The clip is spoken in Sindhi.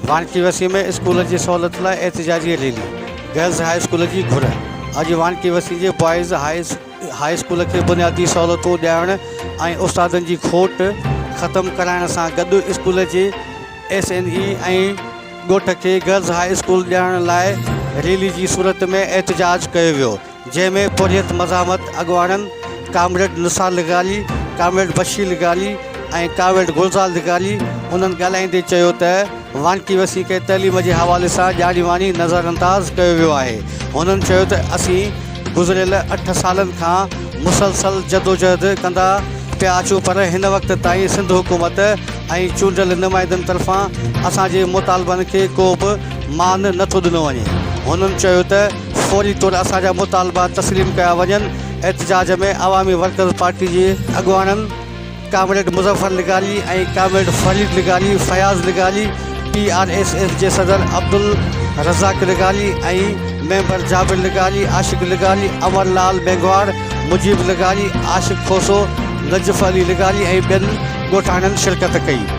واڻڪي وسي ۾ اسڪول جي سهولت لاء احتجاجي ريلي، گرلز هاء اسڪول جي گهر. اڄ واڻڪي وسي جي بوائز هاء اسڪول کي بنيادي سهولتون ڏيارڻ ۽ استادن جي کوٽ ختم ڪرائڻ سان گڏ اسڪول جي ايس اين اي ۽ ڳوٺ کي گرلز هاء اسڪول ڏيارڻ لاء ريلي جي صورت ۾ احتجاج ڪيو ويو. جنهن ۾ پورهيت مزاحمت اڳواڻن ڪامريڊ نثار لغاري، ڪامريڊ بشير لغاري ۽ ڪامريڊ گلزار لغاري انهن ڳالهائيندي چيو ته واڻڪي وسين کي تعليم جي حوالي سان ڄاڻي واڻي نظرانداز ڪيو ويو آهي هنن چيو ته اسين گذريل اٺ سالن کان مسلسل جدوجهد ڪندا پيا اچون پر هن وقت تائين سنڌ حڪومت ۽ چونڊيل نمائندن طرفان اسان جي مطالبن کي ڪو به مان نٿو ڏنو وڃي هنن چيو ته فوري طور اسان جا مطالبا تسليم ڪيا وڃن، احتجاج ۾ عوامي ورڪرز پارٽي جي اڳواڻن ڪامريڊ مظفر لغاري ۽ ڪامريڊ فريد لغاري، فياض لغاري، پي آر ايس ايس جي صدر عبدالرزاق لغاري ۽ ميمبر جابر لغاري، عاشق لغاري، امر لال مينگهواڙ، مجيب لغاري، عاشق کوسو، نجف علي لغاري ۽ ٻين ڳوٺاڻن شرڪت ڪئي.